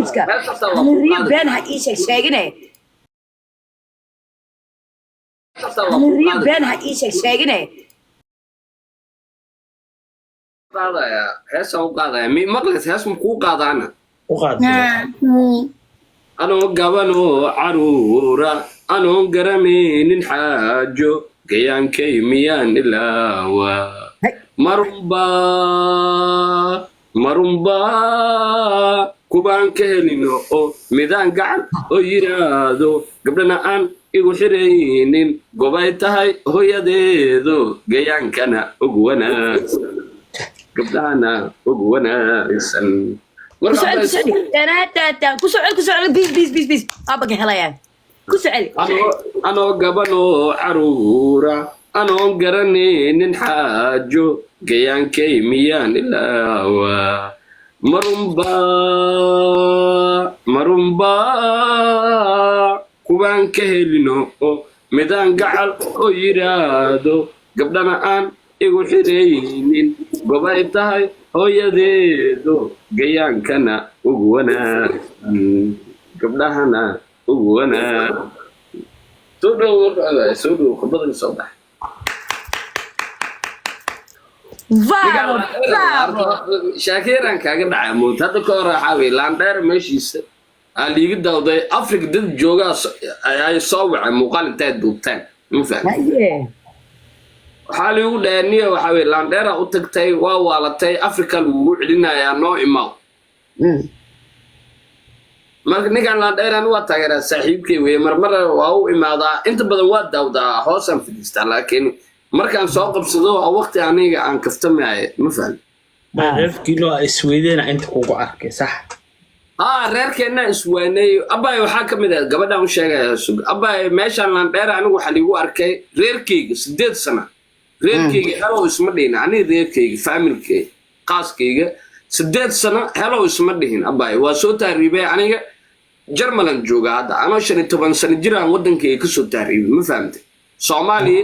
Ingiriiska. Hees xataa waa Ani ku riyo qaadi. been ha ii sheeg sheegine. Xataa waa Ani ku riyo qaadi. been ha ii sheeg sheegine. Qaadaya, heesaan u qaadaya. Mi maqlays, hees ma kuu qaadaana? U qaad. Anoo gabanoo caruura, anoon garanaynin xaajo, gayaankay miyaan ilaawa? Hey. Marunbaa, marunbaa kubaan ka helino oo midaan gacan oo yiraahdo, gabdhana aan igu xiraynin, gobay tahay hooyadeedo, gayaankana ugu wanaagsan, gabdhahana ugu wanaagsan. Ku Marka socel, ku socel. Tanaatata. Ku socel, ku socel. Bis, bis, bis, bis. Aaba ka helayaan. Ku socel. Anoo gabanoo caruura, anoon garanaynin xaajo, gayaankay miyaan ilaawa? Marunbaa, marunbaa kubaan ka helino oo midaan gacal oo yiraahdo, gabdhana aan igu xiraynin, gobay tahay hooyadeedo, gayaankana ugu wanaagsan, gabdhahana ugu wanaag. Soo dhow, marka soo dhow, khudbadii soo bax. Bravo, bravo. Shaakiiraan kaaga dhacay mood hadda ka hor. Waxaa weye laandheer meeshiisa aa liiga dawday. Africa dad joogaa ay soo wacay, muuqaal intay duubteen, ma fahmi? Haye. Waxaa liigu dhahay, niya, waxaa weye laandheera u tagtay, waa waalatay, Africa lagugu celinayaa, noo imaw. Marka ninkan laandheeraan waa taageeraa, saaxiibkay weye. Marmar waa u imaadaa, inta badan waa daawdaa, hoosaan fadhiistaa, laakiin markaan soo qabsado waa waqti aniga aan kaftamaayo, ma fahmi? Reerkiino isweydeena inta kugu arkay, sax? Haa, reerkeenna iswaanay, abay. Waxaa ka mid ah gabadhaan u sheegaya, sug abay. Meeshaan laandheera anigu waxaa liigu arkay reerkeyga 8 sana. Reerkeyga helow isma dhihin aniga, reerkeyga, familkeyga, qaaskeyga 8 sano helow isma dhihin, abay. Waa soo tahriibay aniga, Jarmalan jooga hadda. Anoo 15 sano jiraan waddankayga kasoo tahriibay, ma fahamtay? Soomaaliya,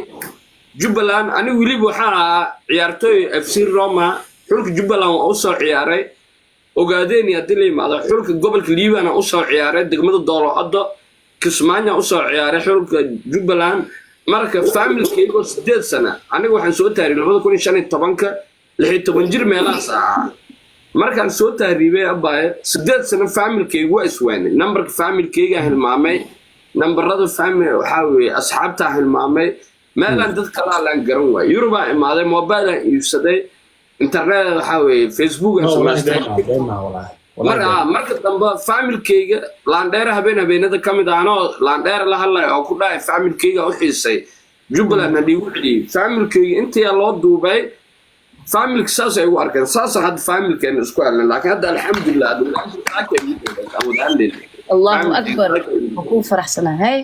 Jubbaland. Anigu weliba waxaan ahaa ciyaartooy FC Roma, xulka Jubbaland waa usoo ciyaaray. Ogaadeen haddii la yimaado, xulka gobolka Liibana usoo ciyaaray, degmada Doolo-Oddo, Kismaayo usoo ciyaaray xulka Jubbaland. Marka familkeygoo 8 sana, aniga waxaan soo tahribay 2015-ka, 16 jir meelahaas ahaa markaan soo tahriibay, abaaye. 8 sano familkeygu waa iswaanay. Nambarka familkeygaa hilmaamay, nambarada family, waxaa weeye asxaabtaa hilmaamay, meelaan dad kalaa laan garan waay. Yurubaa imaaday, mobilaan iibsaday, internet, waxaa weeye Facebook aan No, wallahi samaystay. been been ma wallahi. Wallahi Marka been. Marka dambe familkeyga laandheera habeen habeenada ka mid ah, anoo laandheera la hadlaya oo ku dhahay familkeyga u xiisay, Jubbaland ha liigu celiyey, familkeyga intii loo duubay, familka saas ay ugu arkeen. Saasa hadda familkeena isku helnay, laakiin hadda alxamdulilah, hadda wada hadlayna. Allahu akbar, waan kuu faraxsanahay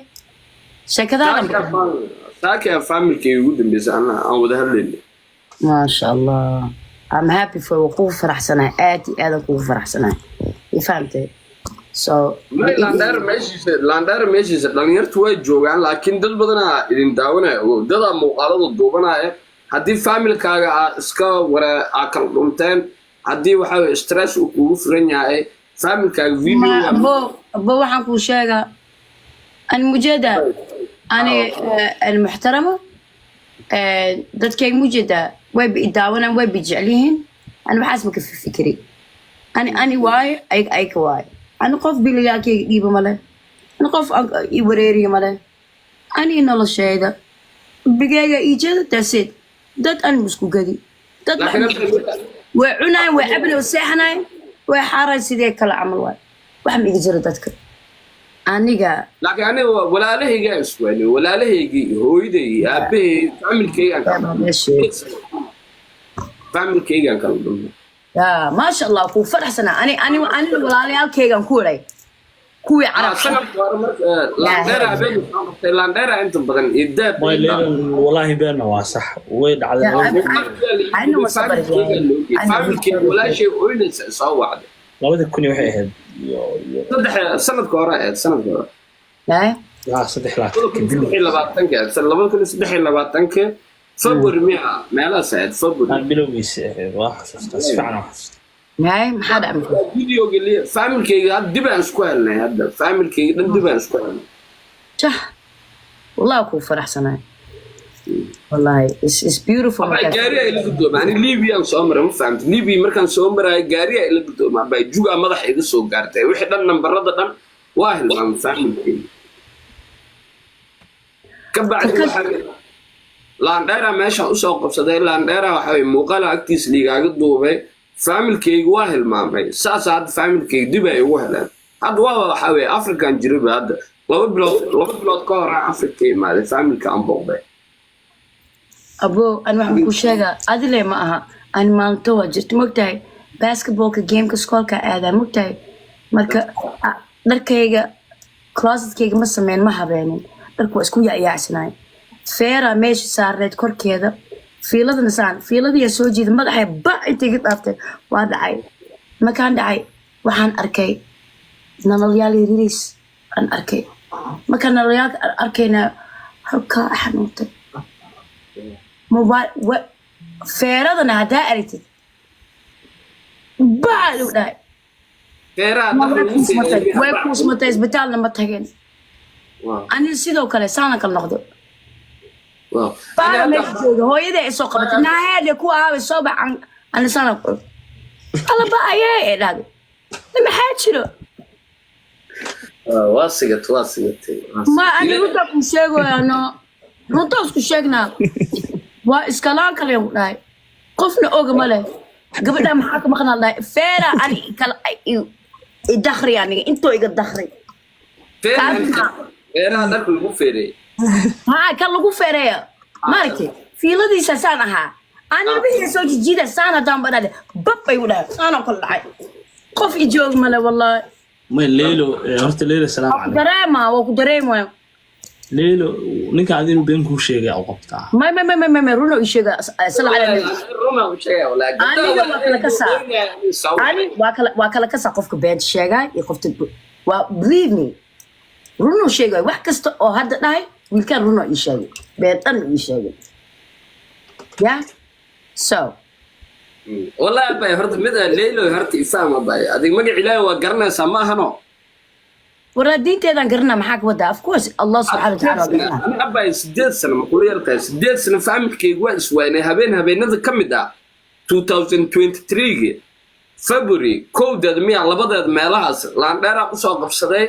sheekadaadan. Saakaa familkeyga ugu dambeysay aan wada hadlayna. Maasha Allah, I'm happy for, waan kugu faraxsanahay, aad iyo aadaan kugu faraxsanahay, ma fahamtay? So Laandheer meeshiisa, laandheer meeshiisa dhalinyartu way joogaan, laakiin dad badanaa idin daawanaya oo dadaa muuqaalada duubanaya. Haddii familkaaga aa iska ware aa kala dhunteen, haddii waxaa weye stress uu kugu furan yahay familkaaga, video abo, abo, waxaan kuu sheegaa ani mujeda ani almuxtarama dadkayga mujeda wayba i daawanaan, wayba jecel yihiin. Ani waxaas ma ka fikiri. Ani waayo, ayka waayo. Ani qof biligaalkayga dhiiba male, ani qof i wareeriya male. Ani noloshayda bigayga iijada, that's it. Dad ani isku gadi dad way cunayan, way cabin, way seexanayan, way xaarayn, sidee kale camal waay. Wax ma iga jiro dadka aniga. Laakiin aniga walaalahaygaa iswaanay, walaalahaygii, hooyaday, aabahay, familkaygaan kala familkaygaan kala dhumay. Ya, maasha Allah, kuu faraxsanaa. Ani anina walaalayaalkaygaan ku waray kuwii Carabta. Sanadka hore marka laandheera habeenkii soo qabtay, laandheera inta badan iyo daab. Wallahi beenna waa sax, way dhacday. Familkayga walaashay oynaysa soo wacday. 2000 waxay ahayd iyo Saddex sanadka hore ahayd, sanadka hore. Yaa saddex 2023-ka, 2023-ka February miya, meelahaas ahayd February. Aan bilowgiisa ahayd, waa xasuustaa, si fiican aan xasuustaa. Hay, maxaa dhacay? Videoga familkayga hadda dib aan isku helnay, hadda familkayga dhan dib aan isku helnay. Jah, wallahi kuu faraxsanahay, wallahi it's beautiful. Abay, Markaas gaariyaa ila guddooma. Ani Libyaan soo maray, ma fahamtay? Libya markaan soo maraayo gaariyaa ila guddooma. Abay, jugaa madaxa iga soo gaartay, wixii dhan nambarada dhan waa hilmaamay familkayga. Ka bacdi waxaa laandheera meeshaan usoo qabsaday. Laandheera waxa weye muuqaala agtiis liigaaga duubay. Familkayga waa hilmaamay, saasa hadda familkayga dib ay ugu heleen. Hadda waa waxaa weye African jiriba. Hadda 2 bilood, 2 bilood ka hor aan Afrika imaaday, familka aan booqday. Abo, an waxaan kuu sheegaa, adile ma aha. Ani maalinto waa jirta, mogtahay, basketballka gameka iskoolka aadaa, mogtahay. Marka dharkayga closetkayga ma sameyn, ma habeenin, dharka waa isku yaacyaacsanay. Feera meesha saarneed korkeeda, fiiladana saan, fiiladiyaa soo jeeda, madaxay ba intay iga dhaaftay, waa dhacay. Markaan dhacay waxaan arkay nalalyaal yariis aan arkay. Markaan nalalyaalka arkayna halkaa xanuuntay. Mobile feeradana haddaa aragtid baa lagu dhahay. Feeraha Way dhar lagu kuusmatay, feereeyay. way kuusmatay, isbitaalna ma tagin. Ani sidoo kale saana kala noqdo. Baara Ani meesha jooga, hooyaday ay soo qabatay, naaheede ku aaway, soo bax. Ani saana alla ba ayee ee dhahday, maxaa jiro? Waa sigat, waa sigatay. Ma ani runtaa ku sheegayo, runtaa isku sheegnaa, waa iskalaan kale ku dhahay, qofna oga ma leh. Gabadha maxaa ka maqnaa dhahay, feera ani kala i dakhri, aniga intoo iga dakhri. Feeraha dharka lagu feereeyay. Haa, kan lagu feereeyo maaragtay, fiiladiisa saan ahaa aniga, wixii soo jijiida saan haddaan badhade, bab bay u dhahay, saanoo kala dhacay, qof i joog male wallahi. May Leylo, horta Leylo, salaam Waa ku calaykum. Dareema, waa ku dareemaya. Leylo, ninka ad inuu been kuu sheegay u qabtaa. May, may, may, may, may, runo ii sheega, sal cala nabi. Runa u sheegaya walaa. Aniga waa kala kasaa. Ani waa kala kasaa qofka beenta sheegay iyo qofta waa, believe me, runo sheegay. Wax kasta oo hadda dhahay wiilkaan runo ii sheegay, been dhan ii sheegay. Yeah, so Wallahi abay, horta mid ah, Leylo, horta ifaham abay, adig magac Ilaahay waa garanaysaa, ma ahano? Waraa, diinteedaan garanaa, maxaa ka wadaa? Of course, Allah subxaana watacaala waa garanaa. Ani abay 8 sano ma kula yartahay? 8 sano familkaygu waa iswaynay. Habeen habeenada ka mid ah 2023 February 1deed miya, 2deed meelahaas, laandheeraan usoo qabsaday.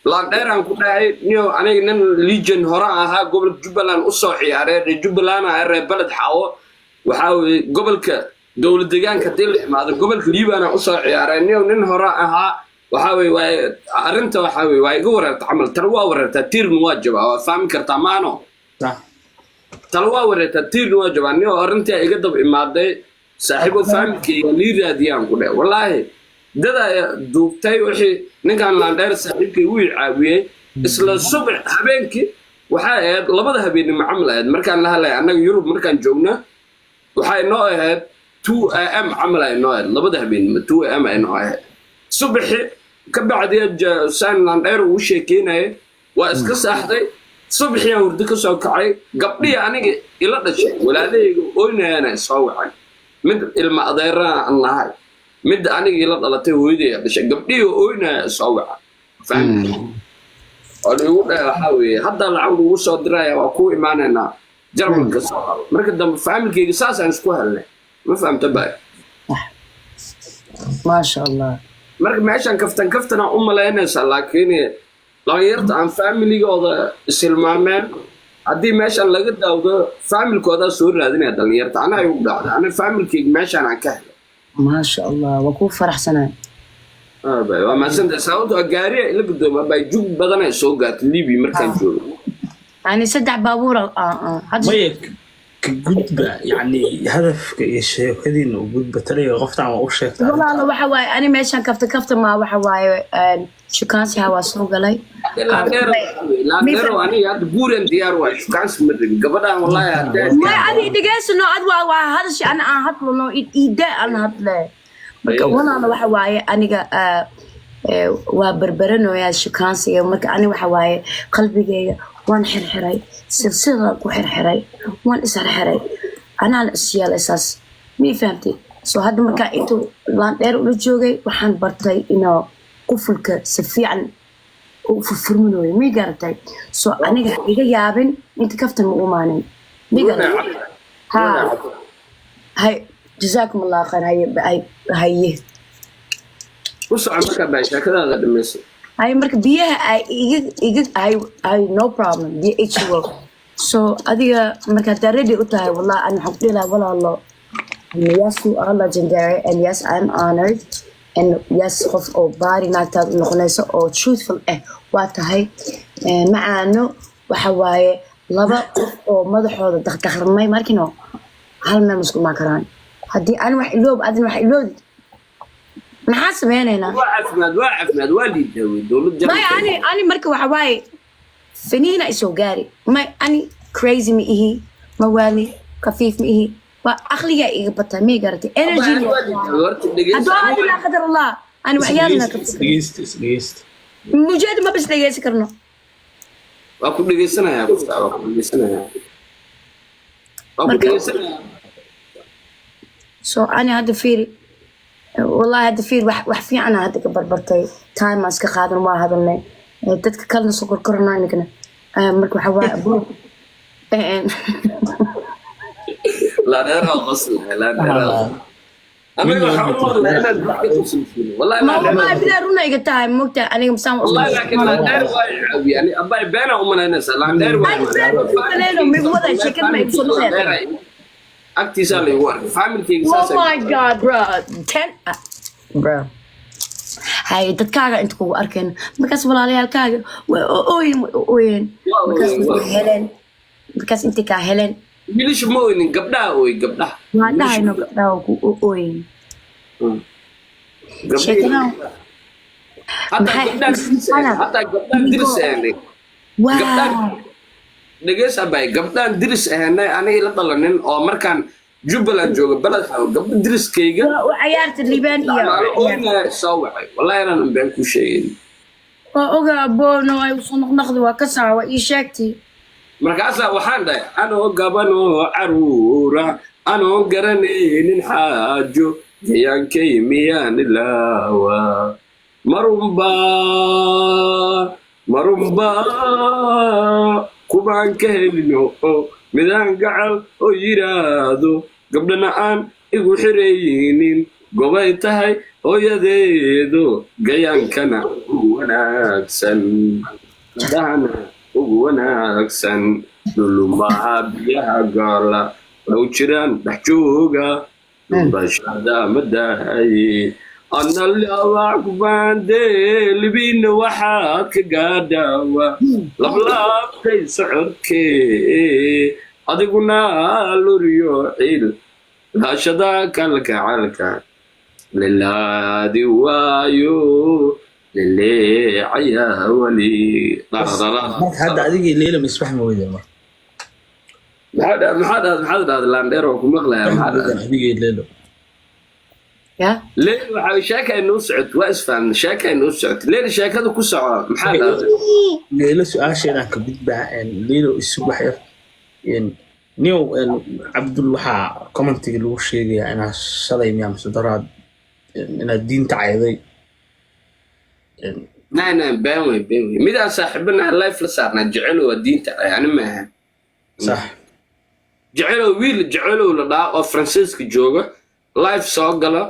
Laandheeraan ku dhahay, niyo aniga nin legion hore ahaa, gobolka Jubbaland usoo ciyaaray, reer Jubbaland ah, reer Beled Xaawo. Waxaa weye gobolka dowlad deegaanka haddii la imaado, gobolka Liibana usoo ciyaaray. Niyo nin hore ahaa, waxaa weye waa arrinta, waxaa weye waa iga wareerta camal. Tan waa wareertaa, tiirna waa jabaa, waa fahmi kartaa maano? Sax. Tala waa wareertaa, tiirna waa jabaa. Niyo arrintaa iga dab imaaday, saaxiibo, familkayga lii raadiyaan ku dheh. Wallaahi dadaa duubtay wixii ninkan laandheer saaxiibkay wuu i caawiyey. Isla subax habeenkii waxay ahayd 2da habeenimo camal ahayd markaan la hadlaya. Annaga Yurub markaan joogna waxay noo ahayd 2 a.m. camal ay noo ahayd, 2da habeenimo, 2 a.m. ay noo ahayd. Subaxi ka bacdi saan laandheer uu sheekeynayay, waa iska saaxday. Subaxii aan hurdo ka soo kacay, gabdhihii aniga ila dhashay, walaalahayga oynayana soo wacay. Mid ilma adeerana aan nahay, mid aniga ila dhalatay, hooyaday dhashay, gabdhihii oynaya soo waca, fahamtay? Oo liigu dhahay, waxaa weeye hadda lacag lagu soo diraya, waa kuu imaanaynaa, Jarmalka soo qabo. Marka dambe familkayga saasaan isku helnay, ma fahamta ba? Maasha Allah. Marka meeshan kaftan kaftanaa u malaynaysaa, laakiin dhalinyarta aan familigooda ishilmaameen haddii meeshan laga daawdo, familkoodaa soo raadinaya dhalinyarta. Anaa igu dhacda, ana familkayga meeshaan aan ka helay. Maasha Allah, waa kuu faraxsanaa. Ah, bay, waa mahadsantahay. Sababtoo ah gaariya ila guddooma bay, jug badan ay soo gaartay Libya markaan joogo. Yani saddex baabuur hadda. Maya, ka gudba, yacni hadafka iyo sheekadiina u gudba, taliga qoftaan waa u sheegtaa. Walaalo, waxa waaye ani meeshan kafta kafta maa, waxa waaye shukaansiha waa soo galay. Laandheero, aniga hadda guuran diyaar waay, shukaansi ma rabin gabadhaan wallahi haddee. May, adi dhegeysano, ad waa hadashi ana aan hadlano, iida aan hadle. Marka walaalo, waxa waaye aniga waa berberanoyaa shukaansiga. Marka ani waxa waaye qalbigayga waan xirxiray, silsiladaan ku xirxiray, waan isxirxiray, anaa la isyeelay saas, mii fahamtay? So hadda markaa intuu Laandheer ula joogay, waxaan bartay inuu qufulka si fiican u furfurmanooyo, may garatay? So aniga ha iga yaabin, inta kaftan ma umaanin, may garatay? Ha, hay, jazaakum Allah khayr. Haye, haye. U soco markaa baa sheekadaada dhamayso. Hay, marka biyaha ay iga hay, hay, no problem, biyo H2O. So adiga marka haddaa ready u tahay, wallah ani waxaan ku dhihi lahaa, walaalo, yes, you are legendary, and yes, I'm honored, and yes, qof oo baari naagtaad u noqonayso oo truthful ah waa tahay. Macaano waxa waaye laba qof oo madaxooda daqdaqarmay markino hal meel ma isku imaan karaan. Haddii ani wax iloob, adina wax iloodid, maxaa sameynaynaa? Waa caafimaad, waa caafimaad, waa liidaawey dowlad. Maya, ani marka waxa waaye faniina isoo gaari. May, ani crazy ma ihi, ma waali khafiif ma ihi, waa aqligaa iga bataa, may garatay? Energy hadduu adi, laa qadar Allah, ani waxyaalna ka fikir. Dhegeysta, isdhegeysta. Mujeeda ma bas dhegeysan karno. Waa ku dhegeysanayaa qofka, waa ku dhegeysanayaa, waa ku dhegeysanayaa. So ani hadda fiiri, wallahi hadda fiiri, wax fiicana hadda ka barbartay, time aan iska qaadan, waa hadalnay. Dadka kalena soo korkorana inagana. Marka waxa waaye abo Laandheeraa qoslaya, laandheeraa. Aniga waxaan u maqlaa inaad dadka qoslisiin wallahi. Ma Laandheer wallahi bilaa runa iga tahay, mogta aniga masaan. Wallahi laakiin laandheer waa caawiya ani abay, beena u malaynaysaa, laandheer waa Ay, been ku maleyno, ma igu wadaa sheekada, ma igu soo noqoyaa. Agtiisaa la igu arkay, familkayga Oh saas. my God, bro. 10, bro. Hay, dadkaaga inta kugu arkeen markaas, walaalayaalkaaga way ooyeen, way ooyeen. Waa markaas ooyeen, way heleen, markaas intay kaa heleen. Wiilashu ma oynin, gabdhaha ooy, gabdhaha. Waa dhahayno, gabdhaha ku ooyeen. Gabdhihii- Sheekadan hataa gabdhahan diris ahayn, hataa gabdhahan diris ahaynay. Waa Dhegeys abay, gabdhahan diris ahaynay, aniga ila dhalanin, oo markaan Jubbaland jooga, beled xawo, gabdho diriskayga waa u cayaarta Liibaan iyo maalo ooynaya soo wacay, wallahi inaanan been ku sheegin. Waa ogaa, boono ay usoo noqnoqdi, waa ka saa, waa ii sheegtay. Markaasaa waxaan dhahay, anoo gabanoo caruura, anoo garanaynin xaajo, gayaankay miyaan ilaawa, marunbaa marunbaa kubaan ka helino oo midaan gacal oo yidhaahdo, gabdhana aan igu xiraynin, gobay tahay hooyadeedo, gayaankana ugu wanaagsan, gabdhahana ugu wanaagsan, dhulumaha biyaha gaala law jiraan dhex jooga, dhulbashada madahaye, ana lawac kubaande, libina waxaad ka gaadhawa lablaabkay socodkee, adiguna luriyo ciil laashada kalgacalka lilaadi waayo leleecaya wali. Marka hadda adigii Leila ma isfahmi weydeen marka? Maxaa dhahad, maxaad dhahad, Laandheer oo ku maqlaya, maxaa dhahad? Adigii Leilo. Ya. Leel waxaa sheeka ay noo socot, waa isfahamna, sheeka ay noo socot, Leel sheekada ku soco, maxaa dhahday? Leilo su-aasheedaan ka gudbaa. Leilo, isu wax yar. Niyow Cabdul, waxaa commentiga lagu sheegayaa inaa shalay miyaa mise daraad inaad diinta cayday. Nay nay, been wey, been wey. Midaan saaxiibanaha life la saarnaa, jecelow, waa diinta cay, ani maaha. Sax. Jecelow, wiil Jecelow la dhaa oo Faransiiska jooga, live soo gala,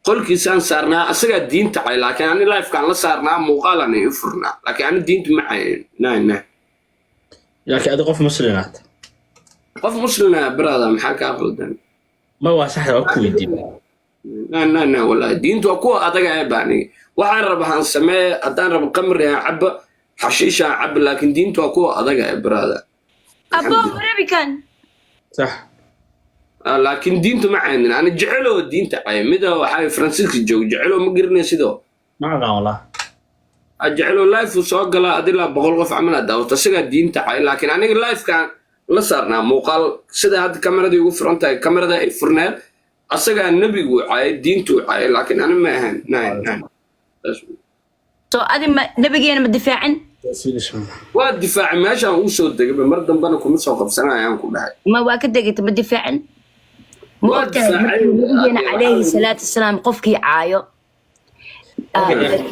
qolkiisaan saarnaa, asagaa diinta cay, laakiin ani livekaan la saarnaa, muuqaalaan i furnaa, laakiin ani diinta ma cayn, nay nay. Laakiin adi qof muslinaad. Qof muslina, brother, maxaa kaa qaldan? Ma waa saxda, waa ku weydiin. Na na na, wallahi diintu waa kuwa adaga ee baaniga. Waxaan raba han sameeye, haddaan rabo qamri aan caba, xashiish aan caba, laakiin diintu waa kuwa adaga ee, brother. Abo warabikan. Sax. Ah, laakiin diintu ma caynin ani, jeceloo diinta cay, mida waxaa Faransiiska jooga, jeceloo ma garanay sidoo. Ma aqaan wallah. Ah, jeceloo live uu soo galaa, adilaa 100 qof camal aad daawato, isagaa diinta cay, laakiin aniga livekaan la saarnaa muuqaal, sida hadda kameradii ugu furan tahay, kamerada ay furneed, asagaa nebigu cayay, diintuu cayay, laakiin ani ma ahayn. Nine nine. So adi ma nabigeena ma difaacin? Swedish. Waa difaacay, meeshaan uu soo degay, mar dambena kuma soo qabsanayaan ku dhahay. Ma waa ka degata, ma difaacin? Ma Waa ogtahay difaacay. markii nabigeena Waxaa calayhi salaatu wasalaam qofkii caayo,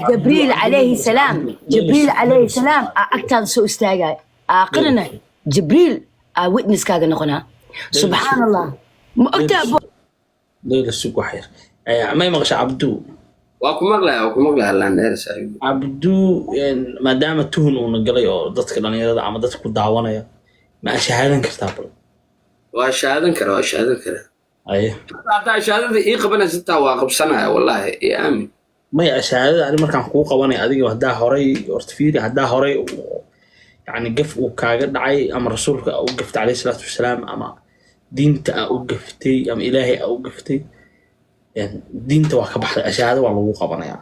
Jibriil calayhi salaam, Jibriil calayhi salaam aa agtaada soo istaagaya. Aakhirana Jibriil aa witnesskaaga noqonaa. Subxaan Allah, ma ogtahay? Leyla, sug wax yar. May maqasha, Cabdu? Waa ku maqlaya, waa ku maqlaya, landheer saaxiib. Cabdu, maadaama tuhun uuna galay oo dadka dhalinyarada ama dadka ku daawanaya, ma shahaadan kartaa bal? Waa shahaadan kara, waa shahaadan kara. Aye. Haddaa shahaadada ii qabanaysa taa waa qabsanaya, wallahi iyo aamin. Maya, shahaadada ani markaan kuu qabanay adiga, haddaa horay, horta fiiri, haddaa horay yani gaf uu kaaga dhacay ama rasuulka aa u gaftay calayhi salaatu wasalaam ama diinta aa u gaftay ama Ilaahay aa u gaftay, diinta waa ka baxday, shahaado waa lagu qabanayaa.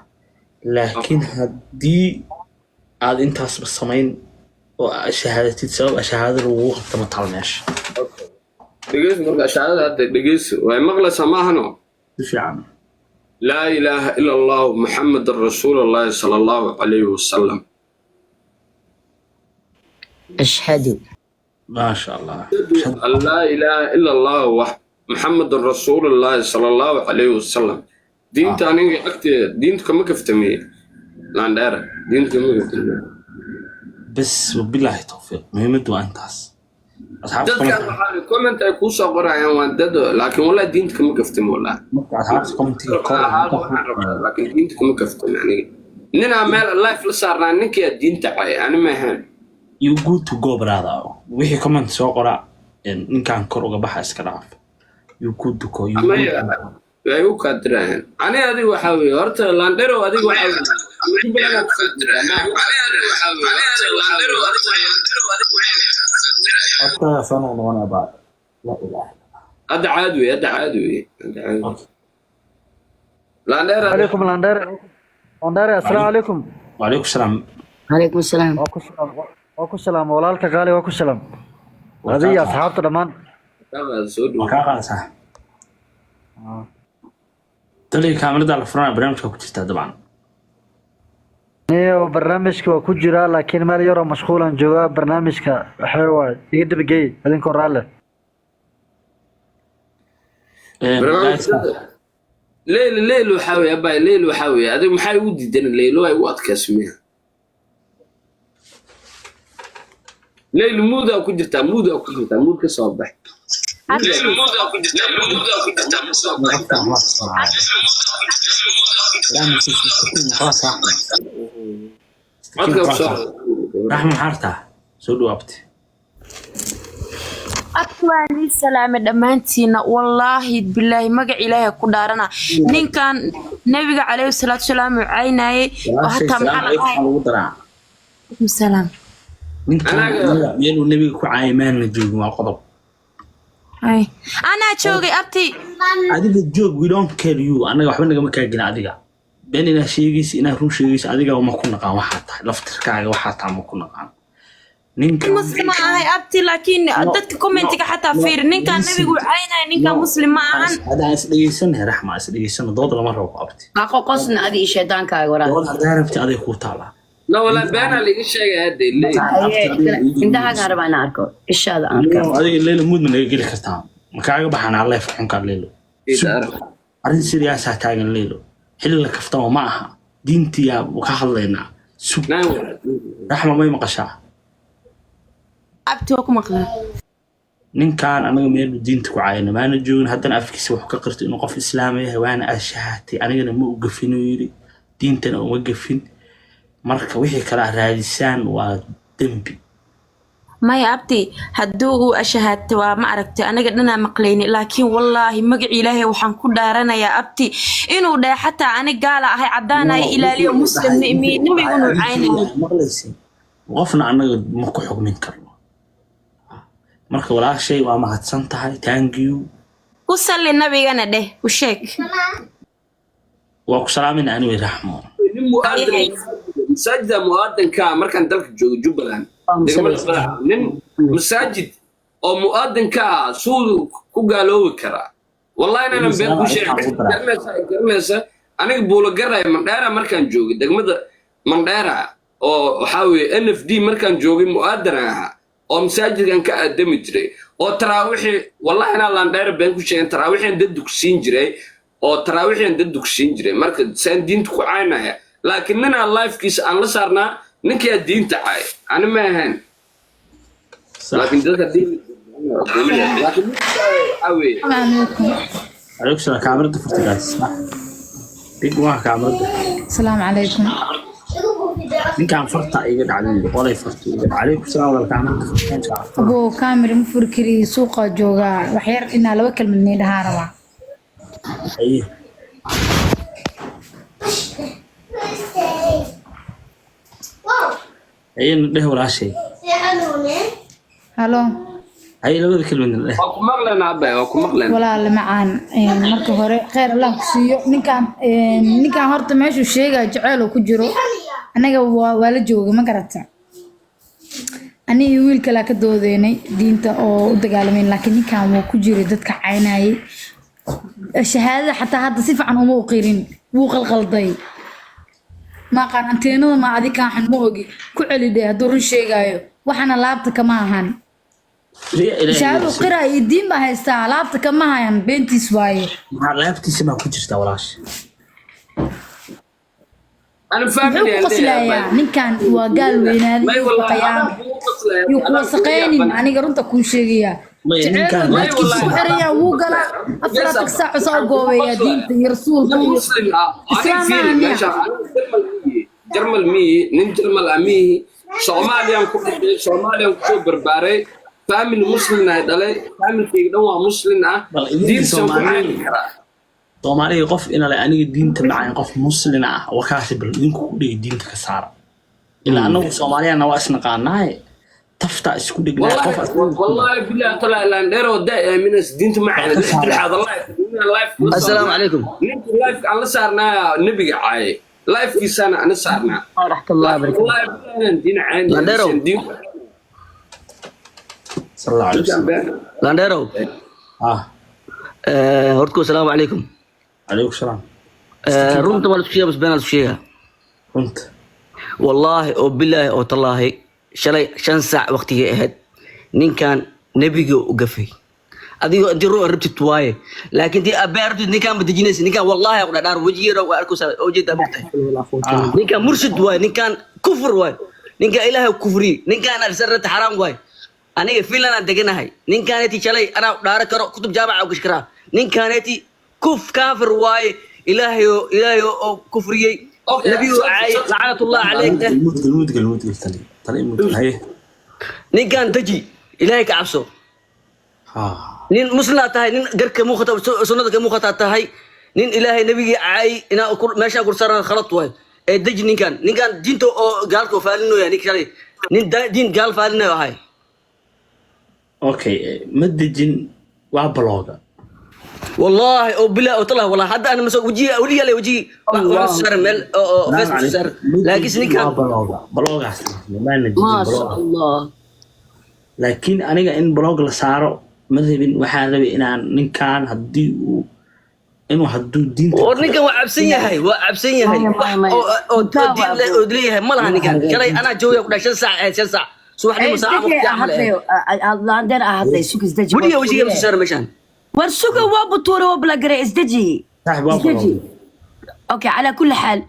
Laakiin haddii aad intaasba samayn oo aad shahaadatid, sabab shahaado lagugu qabta ma taal meesha. Dhegeyso marka shahaadada hadda, dhegeyso, way maqlaysaa maahano? Si fiican. Laa ilaaha ila Allahu, Muxamadan rasuulullahi sala Allahu calayhi wasalam. Ashhadu. Maasha Allah. An laa ilaaha ila Allah wax Muxamadan rasuulullahi sala Allahu calayhi wasalam. Diinta aniga agteeda diinta kama kaftamiye, landheera, diinta kama kaftamiye. Bes, wabilaahi tawfiiq, muhiimaddu waa intaas, asxaabta. Dadkan waxaa comment ay kuu soo qorayaan waa dad, laakiin wallahi diinta kama kaftami, wallahi. Marka asxaabta commentiga kor. Waxaan rabaa, laakiin diinta kama kaftami aniga. Ninaa meel live la saarnaa, ninkiyaa diinta cay, ani ma ahayn. You good to go, brother. Wixii comment soo qora, ninkan kor uga baxa, iska dhaaf. You good to go, you good Maya, to go. Way u kaadirayaan. Ani adiga waxaa weeye horta, landhero, adiga waxaa weeye Jubbaland kusoo jiraa. Horta soo noqnoqonaya baa la ilaaha. Hadda caadi wey, hadda caadi wey, hadda caadi wey. Landheer. عليكم لاندير، لاندير، السلام عليكم. وعليكم السلام. Calaykum asalaam. Waa ku salaam, waa ku salaam walaalka qaali, waa ku salaam adiga, asxaabta dhammaan. Soo dhow. Waa kaa qaadaysaa taliya, kaamirada la furanaya, barnaamijka ku jirtaa dabcan. Niyo, barnaamijka waa ku jiraa, laakiin meel yaroo mashquulan joogaa. Barnaamijka waxaa waaye iga dabageey idinkoo raalle. Leyl, Leyl, waxaa weeye abay, Leyl, waxaa weeye adiga maxaa igu diidan? Leylo waa igu adkaysmiya. Leyl, muudaa ku jirtaa, muudaa ku jirtaa, muud ka soo bax. Leyl, muudaa ku jirtaa, muudaa ku jirtaa. Codka ku soo. Raxma, maxaa rabtaa? Soo dhawaabte. Abti, waan ii salaamay dhammaantiina. Wallaahi bilaahi, magac Ilaahay ku dhaarana, ninkan nabiga calayhi salaatu wasalaam uu caynayay oo hataa maxaa la dhahay? Lagu daraa. Calaykum salaam. Ninkan meeluu nebiga ku caayay maana joogin, waa qodob. Hay. Anaa joogay, abti. Adiga joog, we don't care you. Annaga waxba nagama kaagina. Adiga been inaa sheegaysa, inaa run sheegaysa, adiga ma ku naqaan. Waxaa tahay laftirkaaga, waxaa tahay ma ku naqaan ninka. Muslim ma ahay, abti, laakiin dadka commentiga xataa fiiri, ninkan nabigu uu caynaya, ninkan muslim ma ahan. Hadda is dhegeysanahay, Raxma, is dhegeysana. Dood lama rabo, abti. Ha qoqosna adi iyo shaydaankaaga waraa. Dood haddaa rabti, aday kuu taalaa. No, wala beenaa liiga sheegaya hadda, Leyl. Indhahaagaan rabaa inaan arko, ishaada aan arko. Adiga Leylo, muud ma naga geli kartaa? Ma kaaga baxanaa leef xunkaa, Leylo? Arrin sidaasaa taagan, Leylo, xilli la kaftamo ma aha. Diintiyaa ka hadlaynaa, sug. Raxma, may maqashaa? Abti, waa ku maqlaa. Ninkan anaga meelu diinta ku caayana maana joogin. Haddana afkiisa wuxuu ka qirtay inuu qof islaama yahay, waana ashahatay. Anigana ma u gafin uu yidhi, diintana uma gafin. Marka wixii kale aad raadisaan waa dembi. Maya, abti, hadduu uu ashahaadto waa ma aragtay, anaga dhanaa maqlayni. Laakiin wallaahi, magaci Ilaahay waxaan ku dhaaranayaa, abti, inuu dhahay xataa ani gaala ahay, caddaanaya ilaaliyo, muslimna imi nabigunu caynayo. Maqlaysin, qofna annaga ma ku xukmin karno. Marka walaashay, waa mahadsan tahay, thank you. Ku salli nabigana dheh, u sheeg. Waa ku salaamayna anyway, Raxmo. Nin mu'aadan masaajida mu'aadanka markaan dalka joogo, Jubbaland, degmada Madaxa, nin masaajid oo mu'aadanka ah suu ku gaaloobi karaa? Wallahi inaanan been ku sheegin. Garanaysa, garanaysa, aniga buulo garay Mandheera markaan joogay, degmada Mandheera oo waxaa weeye NFD markaan joogay, mu'aadan ahaa oo masaajidkan ka aadami jiray. Oo taraawixii, wallahi inaan landheer been ku sheegin, taraawixian dad dugsiin jiray oo taraawixian dad dugsiin jiray. Marka saan diinta ku caynaya? Laakiin ninaa lifekiisa aan la saarnaa, ninkaa diinta caay, ani ma ahayn. Laakiin dadka diin, laakiin waxaa weeye عليكم. Calaykum salaam. Kaamirada furta, guys. Big waa kaamirada. السلام عليكم. Ninkaan farta iga dhacday, qolay farta iga dhacday. Calaykum salaam walaal, kaamirada furta. Abo, kaamira ma furi kari, suuqa joogaa. Wax yar inaa laba kelmad nii dhahaa rabaa. Haye. Haye, na dheh walaashay. Halo. Haye, labada kelmadna dheh. Waa ku maqlaynaa abay, waa ku maqlaynaa. Walaal macaan, marka hore kheyr Allah ku siiyo. Ninkaan ninkaan horta meeshuu sheegaya jaceyl uu ku jiro, annaga waa la jooga, ma garata? Aniga iyo wiil kalaa ka doodeynay diinta oo u dagaalamayn, laakiin ninkan wuu ku jiray dadka caynayay. Shahaadada xataa hadda si fiican uma uqirin, wuu qalqalday. Ma aqaan anteenada, ma adi kaan xun, ma ogi. Ku celi dheh hadduu run sheegaayo, waxaana laabta kama ahan. Riya Ilaahay. Shahaado qira iyo diin baa haystaa, laabta kama hayan, beentiis waaye. Maxaa laabtiisa baa ku jirta, walaasha? Ani Muxuu family ku aan leeyahay. qoslayaa ninkan? Waa gaal weynaaday. May iyo wallahi qiyaam anaa kugu qoslaya, iyo kuwa anaa kugu saqaynin. yaaban. Aniga runta kuu sheegayaa. Maya, jaceyl ninkan- uu dadkiisa ku May wallahi. xirayaa, wuu galaa 24 saac, saa u goobeeyaa diinta iyo rasuulka Nin iyo muslim ah aniga islaam fiiri maaha miya? Meeshaan anigu Jarmal miihi, Jarmal miihi, nin Jarmal ah miihi. Soomaaliyaan ku dhashay, Soomaaliyaan kusoo barbaaray, family muslim ah dhalay, familkayga dhan waa muslim ah. Bal idinka Diintan ku Soomaaliyeed. cayn karaa. Soomaaliga qof inale aniga diinta macayn, qof muslin ah wakaasi, bal idinku ku dhigi diinta ka saara, ilaa anagu Soomaaliyana waa isnaqaanaaye, taftaa isku dhignaa qof. والله والله بالله طلع لاندير ودا من دينت معنا. هذا live live. السلام عليكم. Ninka live aan la saarnaa nebiga caaye, livekiisana ana saarnaa. ورحمة الله وبركاته. والله بالله diin cayn. Landero. Diin. Sal allahu alayhi wasalam. Landero. Ah. Hortku السلام عليكم. Calaykum salaam. Runta waa la isku sheegaa, bas been la isku sheegaa? Runta. Wallaahi oo bilaahi oo tallaahi, shalay 5 saac waqtigay ahayd ninkan nebiga u gafay. Adigoo intii run rabtid waaye, laakiin tii abbaa rabtid ninkaan ma dejinaysa. Ninkaan wallaahi ku dhadhaar wejigeeda waa arkaysaa oo jeedaa, mogtahay? Ninkaan murshid waaye, ninkaan kufur waaye, ninkaan Ilaahay kufriye, ninkaan arsarata xaraam waaye. Aniga Finland aan deganahay. Ninkaaneti shalay anaa dhaaro karo, kutub jaamaca u gashi karaa. Ninkaaneti kuf kaafir waaye, Ilaahay oo kufriyey. Okay, nebigu caay, lacnatullah caleyk. Mudgal, mudgal, mudgal, tali tali, mudgal. Haye. Ninkaan deji, Ilaahay ka cabso. Ha. Nin muslimaa tahay, nin garka muuqata, sunnada ka muuqataa tahay, nin Ilaahay nebigii caay inaa meeshaan kursaran khalad waay. Ee deji ninkan. Ninkan diinta oo gaalka oo faalinooya, ninka shalay nin diin gaal faalinayo ahay. Okay, ma dejin, waa balooga. Wallaahi oo bilaa oo talah, wallahi hadda ana masoo wajiga weligaa le wajigi waxaan saaran meel oo Facebook saaran, laakiinse ninkan waa balooga, baloogaas maana dejin. Maasha Balooga. Allah. Laakiin aniga in blog la saaro ma rabin. Waxaan rabay inaan ninkan haddii uu inuu hadduu diinta War ninkan waa cabsan yahay, waa cabsan yahay. Maya, wax maya, maya. oo diin oo leeyahay ma laha. Ninkan shalay anaa joogaya ku dhahay 5 saac ahayd, 5 saac subaxnimo, saaca waqti camal ahayd. Laandeer ah hadlay, sug, isdeji. Weligaa wejiga ma soo saara meeshaan. War suga, waa butuure, waa blagare, isdeji. Saaxib, waa Isdeji. balooga. Okay, على كل حال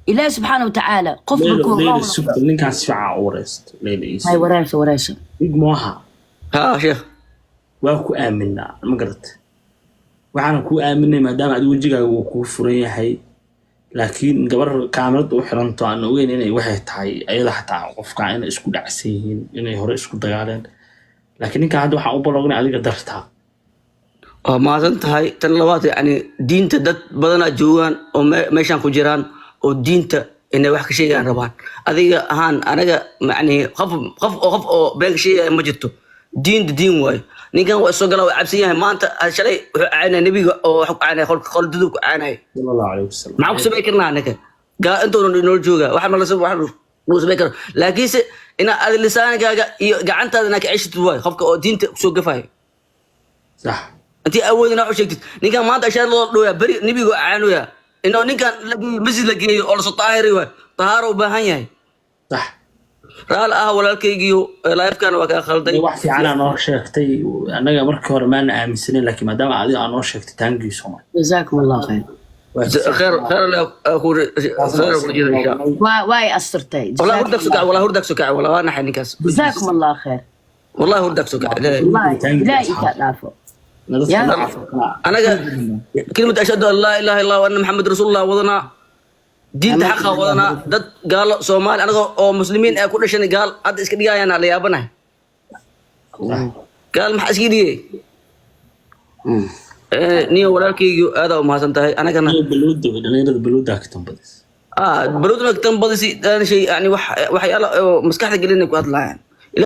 إله سبحانه وتعالى qof Leylo, markuu Leylo, sugta, ninkaan si fiican u wareysto, Leylo iis. Hay, wareerso, wareerso. Big Moha. Ha sheekh. Waa ku aaminaa, ma garat? Waxaana kuu aaminay maadaama adi wejigaaga uu kuu furan yahay, laakiin gabar kaamirada u xiranto aan ogeyn inay waxay tahay ayada, xataa qofka inay isku dhacsan yihiin, inay hore isku dagaaleen, laakiin ninkan hadda waxaan u baloognay adiga dartaa. Waa mahadsan tahay. Tan labaad, yani diinta dad badanaa joogaan oo meeshaan ku jiraan oo diinta inay wax ka sheegayaan rabaan. Adiga ahaan anaga yani qof oo qof oo been ka sheegaya ma jirto. Diinta diin waayo. Ninkan waa soo gala, waa cabsan yahay. Maanta shalay wuxuu caynaya nebiga oo wax ku caynaya qol dudub ku caynaya. Sala allahu calayhi wasalam. Maxaan ku samayn karnaa anaka gaa intoona inoo jooga? Wax ma la wax lagu samayn karo, laakiinse inaa aad lisaankaaga iyo gacantaada inaa ka ceshitid waayo qofka oo diinta kusoo gafayo. Sax. Intii awood inaa u sheegtid. Ninkan maanta ashaar loo dhooya, beri nebigu caanoya, inuu ninkan la geeyo masjid la geeyo oo lasoo taahiri waayo, tahaaro u baahan yahay. Sax. Raal ah walaalkaygiyo, live-kana waa kaa khalday. Wax fiican aa noo sheegtay. Annaga markii hore maana aaminsanin, laakiin maadaama adiga aa noo sheegtay, thank you so much. Jazaakum Allah khayr. Khayr, khayr alle ku khayr ku jira insha Allah. Waa way asturtay. والله هردك سكع، والله هردك سكع، والله وانا حي ninkaas. Jazaakum Allah khayr. والله هردك سكع. Wallahi Ilaahay intaa dhaafo. anaga كلمة أشهد أن لا إله إلا الله وأن محمد رسول الله wadanaa, diinta xaqa wadanaa. Dad gaalo Soomaali, anaga oo muslimiin ee ku dhashan, gaal hadda iska dhigayaan, la yaabanahay. Gaal maxaa iska dhigay? Niyo walaalkaygu, aad u mahadsan tahay anagana. Baluuda, dhalinyarada baluuda ka tambadis. Ah, baluudna tan badisi, aan shay yani wax waxyaalo oo maskaxda gelinay ku hadlayaan.